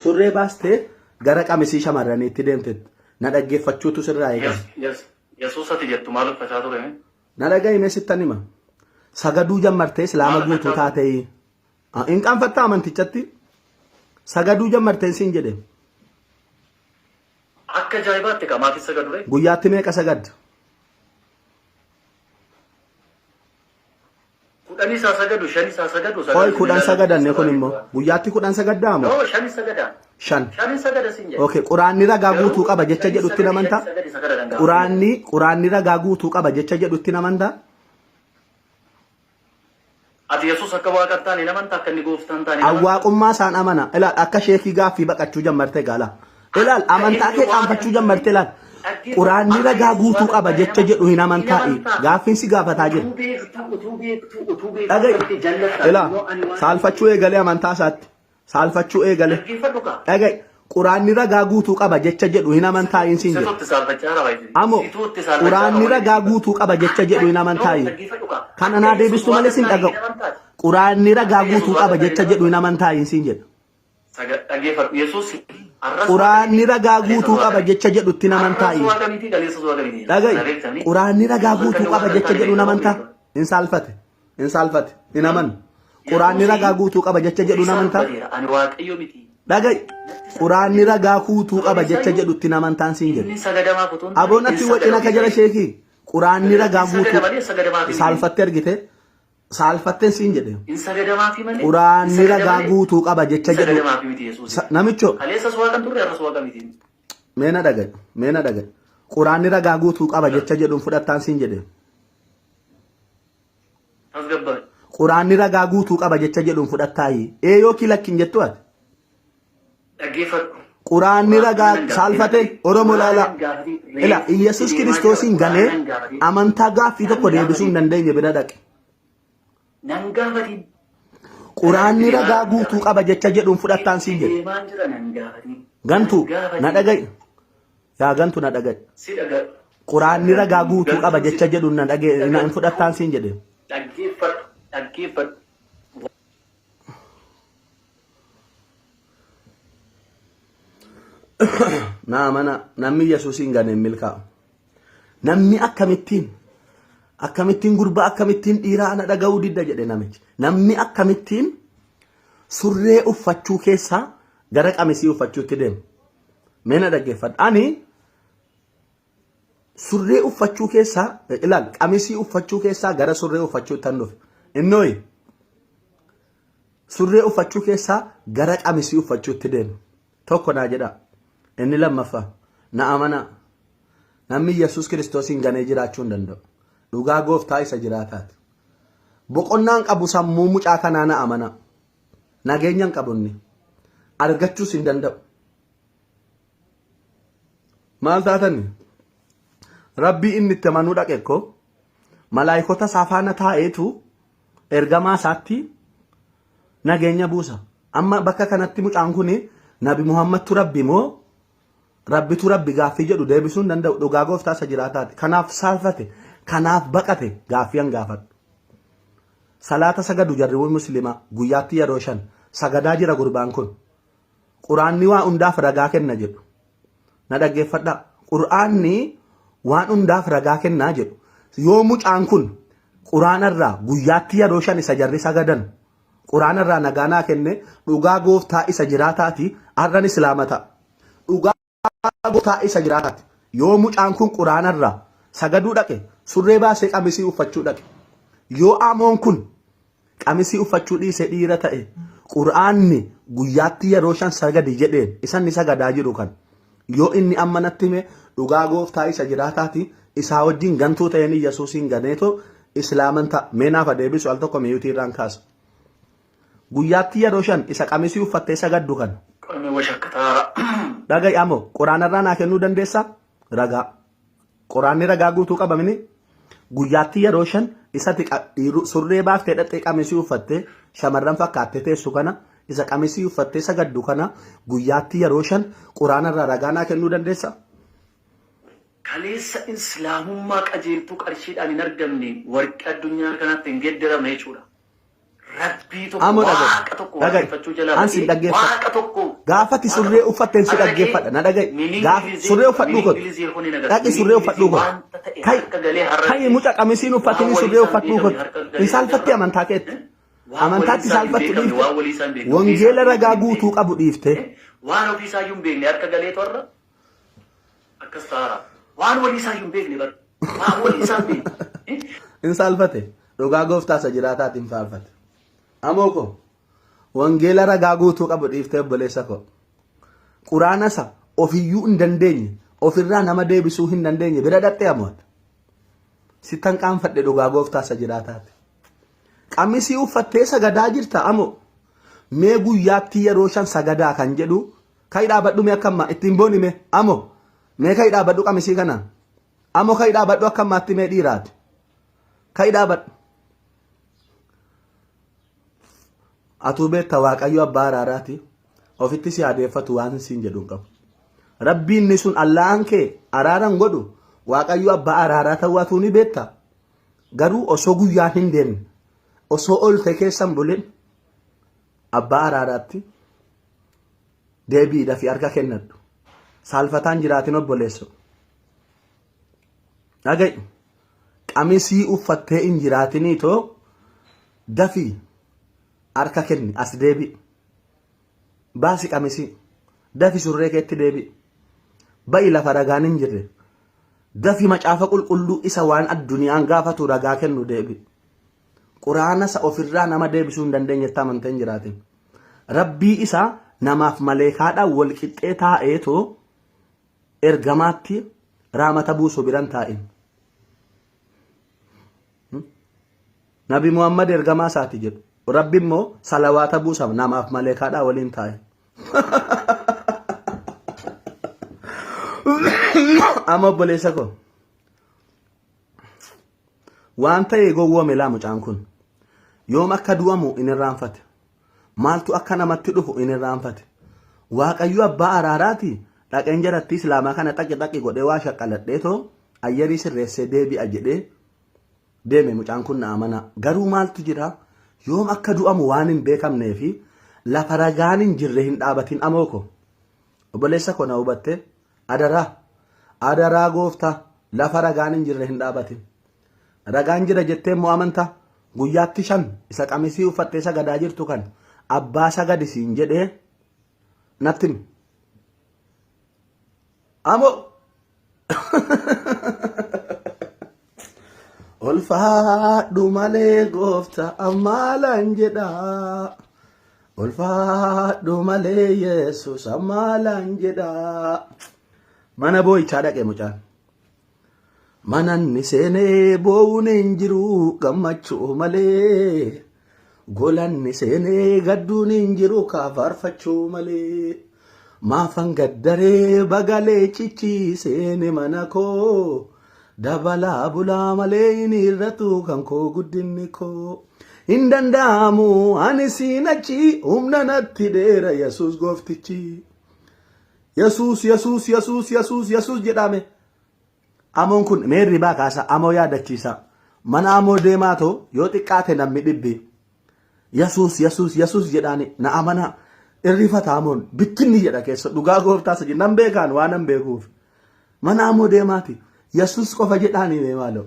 Surree baastee gara qamisii shamarraniitti deemte na dhaggeeffachuutu sirraa eegama. Yesuus ati jettu maal uffachaa ture? Na dhaga'i mee sittan hima. Sagaduu jammartee islaama Maal guutuu uffachaa ture? taatee. Hin qaanfattaa amantichatti? Sagaduu jammarteen siin jedhe. Akka ajaa'ibaatti egaa maatiif sagadu ree? Guyyaatti meeqa sagadda? Kudhan isaa sagadu, shan isaa sagadu, Qoy sagal 10 sagadanne kun immoo guyyaatti 10 sagaddaa moo? No, shan sagadaa. Shan. Shan sagada siin jedhe. Okay, quraanni ragaa Garuu guutuu qaba jecha shan jedhutti sagadi, namantaa? shan sagadi sagada danda'a. Quraanni ragaa guutuu qaba jecha jedhutti namantaa? Ati Yesuus akka waaqa hin taane hin amantaa akka inni gooftaa hin taane hin amantaa? Awwaaqummaa isaan amana. Ilaal akka sheekii gaaffii baqachuu jammartee gaala. Ilaal Akka amantaa inni kee waaqa qaanfachuu hin taane jammartee ilaal. dhaggeeffadhu. Quraanni Akka ragaa Yesuus guutuu waaqa hin qaba taane hin jecha jedhu hin amantaa? Hin amantaa'i. amantaa? Gaaffiin si gaafataa jira. Utuu beektuu utuu beektuu utuu beektuu Dhaga'i. akkamitti jallattaa? Ilaa Immoo ani waan saalfachuu eegalee amantaa isaatti. Saalfachuu eegale. Dhaggeeffadhu kaa. Dhaga'i. Quraanni ragaa guutuu qaba jecha jedhu hin amantaa'iin siin Situ jedhe. itti saalfachaa jira baay'ee. Amo Situ itti saalfachaa jira quraanni malee. ragaa guutuu qaba jecha jedhu hin No, amantaa'i. dhaggeeffadhu kaa. Kana Akka naa Yesuus deebistu waaqa malee sin hin taane dhaga'u. hin amantaati. Quraanni ragaa Akka Yesuus guutuu waaqa qaba hin taane jecha hin jedhu hin amantaati. amantaa'iin siin jedha. Saga dhaggeeffadhu. Yesuus har'as waaqa Quraanni miti, ragaa kaleessas guutuu waaqa qaba miti. jecha jedhutti hin Har'as amantaa'i. waaqa miti, kaleessas waaqa miti. Dhaga'i. Kana beektanii? Quraanni ragaa Yesuus akka guutuu inni qaba waaqa hin jecha taane jedhu hin beekamoo amantaa. beekama. Hin saalfate. Hin saalfate. Hin amanu. Quraanni Yesuus ragaa guutuu qaba jecha jedhu ofii hin isaa amantaa. dubbateera. Ani Waaqayyo miti. Dhaga'i. Natti Quraanni sagadamee. ragaa guutuu qaba Sababni jecha isaayyuu jedhutti hin amantaan siin jedhe. inni sagadamaaf utuu hin taane Aboon hin atti wacin sagada akka ofii jala isaayyuu. sheekii. Quraanni ragaa Hin sagada guutuu malee sagadamaaf miti. saalfatte argite. Saalfatteen siin jedhe. Hin sagadamaafi malee hin Quraanni sagada ragaa malee guutuu qaba jecha hin jedhu. sagadamaafi miti Yesuus. Namicho Kaleessas waaqa hin turre har'as waaqa miti. mee na dhaga'i. Mee na dhaga'i. Quraanni ragaa guutuu qaba jecha jedhuun fudhattaan siin jedhe. Tasgabbaa'e. Quraanni ragaa guutuu qaba jecha jedhuun fudhattaayi. Ee yookiin lakki hin jettu ati. Dhaggeeffadhu. Quraanni Quraana ragaa nan gaafatin saalfate ati. Oromoo Quraana laalaa. nan gaafatin Ila reefu itti Iyyasuus deemaa jira. Kiristoosiin Quraana ganee nan gaafatin. amantaa gaaffii Nan tokko deebisuu hin gaafatin. dandeenye bira dhaqe. Nan gaafatin. Gara itti Quraanni deemaa ragaa nan guutuu gaafatin. qaba jecha jedhuun fudhattaan Itti siin jedhe. deemaan jira nan gaafatin. Nan Gantuu na gaafatin. dhaga'i. Yaa gantu na dhaga'i. Si dhaga. Quraanni ragaa guutuu qaba Gantuun si jecha jedhuun na dhaga'e na hin dhaga. fudhattaan siin jedhe. Dhaggeeffadhu. Dhaggeeffadhu. Na amana namni Yesuusiin gane hin milkaa'u. Namni akkamittiin akkamittiin gurbaa akkamittiin dhiiraa ana dhaga'uu didda jedhe namichi. Namni akkamittiin surree uffachuu keessaa gara qamisii uffachuutti deema. Mee na dhaggeeffadhu. Ani surree uffachuu keessaa ilaal qamisii uffachuu keessaa gara surree uffachuutti an dhufe. Innooyi Surree uffachuu keessaa gara qamisii uffachuutti deema. Tokko naa jedhaa. Inni lammaffaa na amanaa. Namni Yesuus Kiristoosiin ganee jiraachuu hin danda'u. Dhugaa gooftaa isa jiraataati. Boqonnaan qabu sammuu mucaa kanaa na amanaa. Nageenya hin qabu inni. Argachuus hin danda'u. Maal taatani? Rabbii inni itti amanuu dhaqe ko malaayikota isaa faana taa'eetu ergamaa isaatti nageenya buusa. Amma bakka kanatti mucaan kun Nabi Muhammadtu Rabbi moo Rabbitu Rabbi gaaffii jedhu deebisuu hin danda'u. Dhugaa gooftaa isa jiraataati. Kanaaf saalfate, kanaaf baqate gaaffii an gaafadhu. Salaata sagadu jarri muslimaa guyyaatti yeroo 5 sagadaa jira gurbaan kun. Quraanni waa hundaaf ragaa kenna jedhu. Na dhaggeeffadhaa. Qur'aanni waan hundaaf ragaa kennaa jedhu. Yoo mucaan kun quraana irraa guyyaatti yeroo 5 isa jarri sagadan quraana irraa nagaa naa kenne dhugaa gooftaa isa jiraataati har'an islaama ta'a. Dhugaa gooftaa isa jiraataati. Yoo mucaan kun quraana irraa sagaduu dhaqe surree baasee qamisii uffachuu dhaqe. Yoo amoon kun qamisii uffachuu dhiise dhiira ta'e qur'aanni guyyaatti yeroo 5 sagadi jedheen isa inni sagadaa jiru kan yoo inni amma natti hime dhugaa gooftaa isa jiraataati isaa wajjin gantuu ta'een Iyyasuusiin ganeetoo islaaman ta'a. Mee naaf deebisu al tokko miyuutii irraan kaasa. Guyyaatti yeroo 5 isa qamisii uffattee sagaddu kana. Qomee washakkataa. Dhaga'i amoo quraanarraa naa kennuu dandeessaa? Ragaa. Quraanni ragaa guutuu qaba mini? Guyyaatti yeroo 5 isati surree baaftee dhaqxee qamisii uffattee shamarran fakkaattee teessu kana isa qamisii uffattee sagaddu kana guyyaatti yeroo 5 quraanarraa ragaa naa kennuu dandeessaa? Kaleessa islaamummaa qajeeltuu qarshiidhaan hin argamne warqii addunyaa kanaatti hin geeddaramne jechuudha. Rabbii tokko Amoo dhaga'i. waaqa tokko Dhaga'i. waaqeffachuu jalaa An sin badee dhaggeeffadha. waaqa tokko Gaafati waaqa surree tokko uffatteen si har'a dhaggeeffadha. Na dhaga'i. mini Gaaf Ingilizii surree uffadhuu mini kottu. Ingilizii kun hin agartu. Dhaqi Mini surree uffadhuu Ingilizii kottu. wanta ta'e Kai harka galee har'a kai muca qamisiin waan uffatini walii surree isaan uffadhuu beekamne kottu. harka Hin galee saalfatti har'a amantaa keetti. waan walii Amantaatti isaan hin saalfattu beekamne dhiifte. waan walii isaan beekamne ofii Wangeela isaan ragaa hin guutuu beekne qabu dhiifte. waan ofii isaa iyyuu hin beekne harka galee torra akkas ta'aara waan walii isaa iyyuu hin beekne bara waan walii isaa hin beekne. Hin saalfate. Dhugaa gooftaa isa jiraataatiin faarfate. Amoo koo wangeela ragaa guutuu qabu dhiiftee obboleessa koo. Quraana isa ofiyyuu hin dandeenye ofirraa nama deebisuu hin dandeenye bira dhaqxee amoota. Sittan qaanfadhe dhugaa gooftaa isa jiraataati. Qamisii uffattee sagadaa jirta amoo. Mee guyyaatti yeroo shan sagadaa kan jedhu ka'i dhaabadhu mee akka ammaa ittiin booni mee amoo. Mee ka'i dhaabadhu qamisii kanaan. Amoo ka'i dhaabadhu akka ammaatti mee dhiiraati. Ka'i dhaabadhu. Atuu beekta Waaqayyo abbaa araaraati. Ofitti si adeeffatu waan siin jedhu hin qabu. Rabbiin inni sun Allahan kee araaran godhu Waaqayyo abbaa araaraa ta'uu atuu ni beekta. Garuu osoo guyyaan hin deemne osoo oolte keessa hin bulin abbaa araaraatti deebiidha fi harka kennadhu. Saalfataan jiraatin obboleesso. Dhaga'i. Qamisii uffattee hin jiraatinii too dafii harka kenni as deebi'i. Baasi qamisii. Dafi surree keetti deebi'i. Ba'i lafa ragaan hin jirre. Dafi macaafa qulqulluu isa waan adduniyaan gaafatu ragaa kennu deebi'i. Quraana isa ofirraa nama deebisuu hin dandeenyetti amantee hin jiraatin. Rabbii isa namaaf maleekaadhaan wal qixxee taa'eetoo ergamaatti raamata buusu biran taa'in. Nabi Muhammad ergamaa isaati jedhu. Rabbi immoo salawaata buusa namaaf maleekaadhaa waliin taa'e. Amma obboleessa koo. Waan ta'e gowwoome laa mucaan kun. Yoom akka du'amu in irraanfate. Maaltu akka namatti dhufu in irraanfate. Waaqayyo abbaa araaraati dhaqeen jarattii islaamaa kana xaqi xaqi godhee waa shaqqaladhee too ayyarii sirreessee deebi'a jedhee deeme mucaan kun na amanaa. Garuu maaltu jira yoom akka du'amu waan hin beekamnee fi lafa ragaan hin jirre hin dhaabatin amoo koo. Obboleessa koo na hubattee adaraa adaraa gooftaa lafa ragaan hin jirre hin dhaabatin. Ragaan jira jettee immoo amantaa guyyaatti shan isa qamisii uffattee sagadaa jirtu kan abbaa sagadi siin jedhee natti himi. Amoo Ulfaadhu malee goofta ammaalaan jedha. Ulfaadhu malee Yesuus ammaalaan jedha. Mana boo'ichaa dhaqe mucaan. Mananni seenee boo'uun hin jiru gammachuu malee. Golanni seenee gadduun hin jiru kaa faarfachuu malee. Maafan gaddaree bagalee cichi seene mana koo. Dabalaa bulaa malee hin hir'atu kan koo guddinni koo. Hin danda'amu ani siin achi humna natti dheera Yesuus gooftichi. Yesuus Yesuus Yesuus Yesuus Yesuus jedhame. Amoon kun mee hirribaa kaasa amoo yaadachiisa. Mana amoo deemaa too yoo xiqqaate namni dhibbi. Yesuus Yesuus Yesuus jedhaani na amanaa. Irrifata amoon bittinni jedha keessa dhugaa gooftaa isa nan beekaan waan nan beekuuf. Mana amoo deemaati. Yesuus qofa jedhaani mee maaloo.